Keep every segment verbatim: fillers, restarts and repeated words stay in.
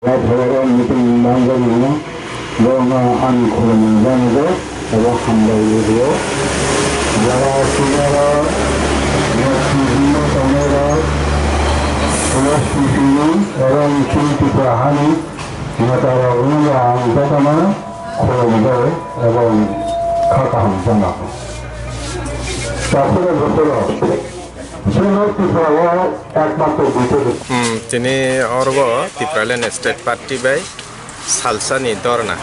Borok meeting manjak nini, borokno ani khulumni jani bo abo hambai video. Jara sinara next meeting no tongnai rok, next meeting ni orang chini Tripura hani neta rok no ang jotono khulumjak ebong kha kaham jana. Takhoro bosoro. Chini Tripura o ekmatro B J P. Hmm, tini oro bo Tipraland State Party bai salsani dorna,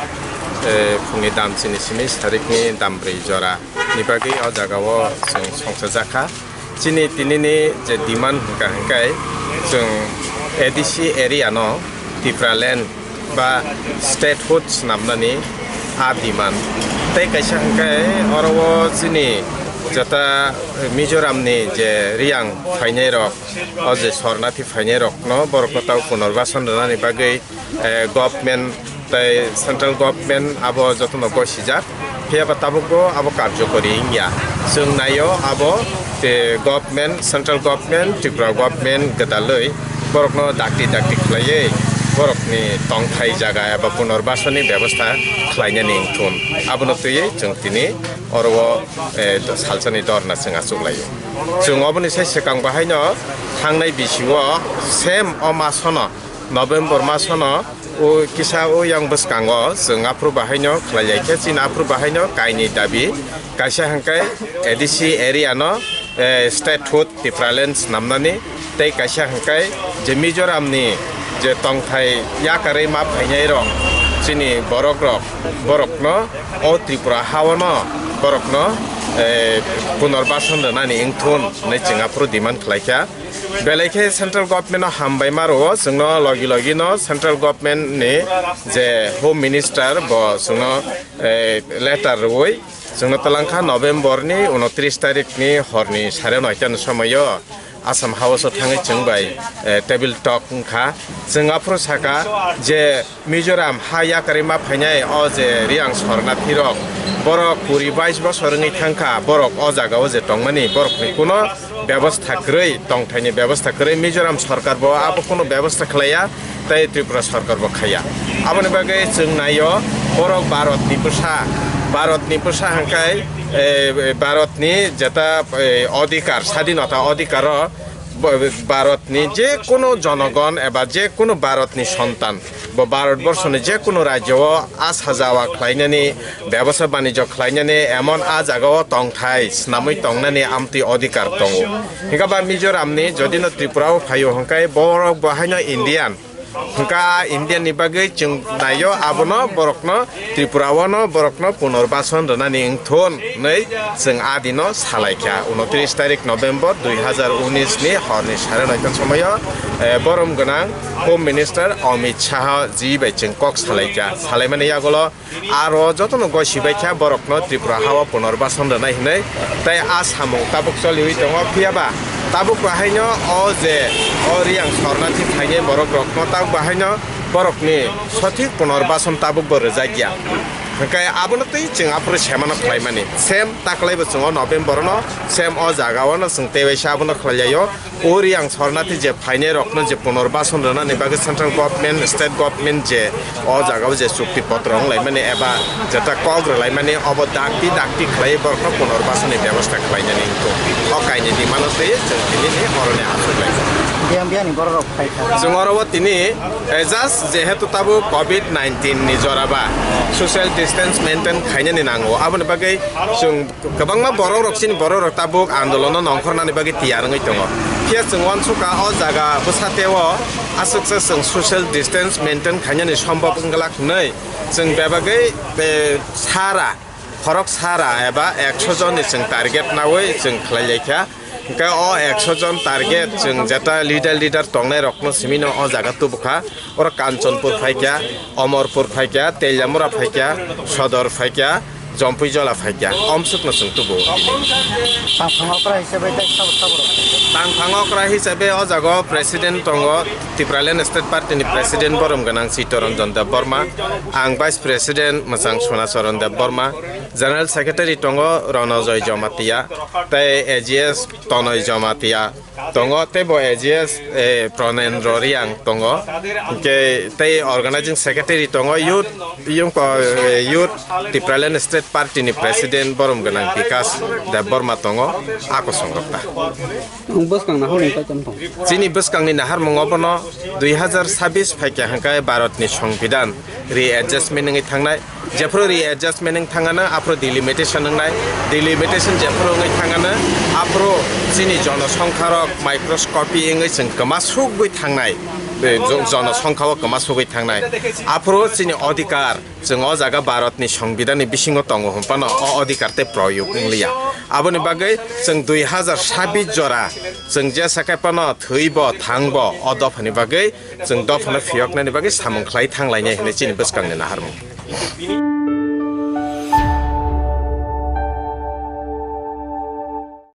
eh, phungni dam chini simi sarikni dam brwi jora ni bagwi o jaga o chwng songchajak kha. Chini tinini je demand hwnkha hwnkhe chwng A D C area no Tipraland ba statehood swnamnani a demand. Tei kaisa hwnkhe oro o chini jeta Mizoramni je Riyang phainai rok, o je Sornathi phainai rokno borokno tau punarbasan rwnani bagwi, eh, government tei central government abo jotono gosijak. Phiya ba tabukbo abo karjokori wngya. Chwng naio abo, eh, government, central government, Tripura government gwdalwi borokno dakti dakti khlaiwi borokni tongthai jaga eba punarbasonni bebostha khlainani wngthun. Abono twiwi chwng tini oro o, eh, salsani dorna chwng achuklaio. Chwng oboni sai swkang bahaino thangnai bisio same o masono November masono o kisa o yang bwskango chwng aphuru bahaino khlai lai khe chini aphuru bahaino kainwi dabi kaisa hwnkhe A D C area no, eh, statehood Tipraland swnamnani tei kaisa hwnkhe je Mizoramni je tongthai yakarwi ma phainai rok chini borok rok borokno o Tripura hao no borokno, eh, punarbasan rwnani wngthun hinwi chwng aphuru demand khlai kha. Belai khe central government no hambai ma rwo, chwngno logi logi no central government ni je home minister bo chwngno, eh, letter rwui chwngno twlang kha November ni unotris tarik ni hor ni sare noita ni somoio Assam House o thangwi chwng bai, eh, table talk wng kha. Chwng aphuru saka je Mizoram ha yakarwi ma phainai o je Riyang Sornathi rok, borok kuri bais bosor wngwi thang kha, borok o jaga o je tongmani borokni kuno bebostha kwrwi, tongthaini bebostha kwrwi, Mizoram sorkar bo abo kuno bebostha khlaiya, tei Tripura sorkar bo khaiya. Aboni bagwi chwng naio borok Bharatni bwsa, Bharatni bwsa hwnkhe, eh, Bharatni jeta, eh, odhikar, sadinota odhikar o Bo-, Bharatni je kono jonogon eba je kono Bharatni sontan, bo Bharatborsoni je kono rajyo o asa jawa khlainani, bebasa banijyo khlainani, emon a jaga o tongthai swnamwi tongnani amtwi odhikar tongo. Hingkha ba Mizoramni jodi no Tripura o phaio hwnkhe borok bo haino Indian. Hwnkha India ni bagwi chwng naio, abono borokno, Tripura o no borokno punarbasan rwnani wngthun hwnwi chwng a dino salaikha. Unotris tarik November dui hazar unis ni horni sare noita somoio, eh, borom gwnang Home Minister Amit Shah ji bai chwng kok salaikha. Salaimani yagulo Aro jotono goi sibai kha borokno Tripura hao punarbasan rwnai hinwi tei a samung tabuk choliwi tongo. Phiya ba tabuk bahaino o je o Riyang Sornathi phainai borok rokno tabuk bahaino borokni sothik punarbasan tabuk bo rwjak ya. Hwnkhe abono twi chwng aphuru semano khlaimani. Same taklai bo chwng o November no same o jaga o no chwng tei waisa abono khlai lai o. O Riyang Sornathi je phainai rokno je punarbasan rwnani bagwi central government, state government je o jaga o je chukti potro wng laimani eba jeta kok rw laimani obo dakti dakti khlai borokno punarbasan ni bebostha khlainani wngkho. O kainwi ni mano twi chwng tini ni oroni aswk lai. Biyang biyang ni borok rok phai kha. Chwng oro o tini, eh, just jehetu tabuk covid nineteen ni jora ba social distance maintain khainani nango. Aboni bagwi chwng Kwbangma borok rok chini borok rok tabuk andolono nongkhornani bagwi tiyar wngwi tongo. Phiya chwng uansukha o jaga bwsateo aswksa chwng social distance maintain khainani sombok wngwlak hwnwi chwng bebagwi, eh, sara, khorok sara eba ekso jonni chwng target naui chwng khlai laikha. Hwnkhe o ekso jon target chwng jeta leader leader tongnai rokno simino o jaga tubukha. Oro Kanchanpur phaikha, Amarpur phaikha, Teliamura phaikha, Sodor phaikha, Jompuijola phaikha. Omsukno chwng tubu. Tangphang okra hisabe tei sabo sabo rok. Tangphang okra hisabe o jaga o president tongo, Tipraland State Party ni president borom gwnang Chittaranjan Debbarma, ang vice president mwchang Sonacharan Debbarma. General Secretary tongo Ronojoy Jamatia, tei A G S Tonoi Jamatia tongo, tei bo A G S, eh, Pranendra Riang tongo. Hingke tei Organizing Secretary tongo, Youth, Youth, eh, Youth Tipraland State Party ni President borom gwnang Bikas Debbarma tongo, a kosong rok ta. Ang bwskang na hwnwi kaitam tong. Chini bwskangni naharmung obono dui hazar sabis phaikha hwnkhe Bharatni Songbidan readjustment wngwi thangnai. Jephru readjustment wng thangano, aphru delimitation wngnai. Delimitation jephru wngwi thangano, aphru chini jonosongkha rok microscopy wngwi chwng kwma sugwi thangnai. Be jo-, jonosongkha o kwma sugwi thangnai. Aphru chini odhikar, chwng o jaga Bharatni Songbidanni bisingo tongo hwnphano o odhikar tei proyog wngliya. Aboni bagwi chwng dui hazar sabis jora chwng jesa khe phano thwibo thangbo o dophani bagwi chwng dophano phiyoknani bagwi samung khlai thanglainai hwnwi chini bwskangni naharmung.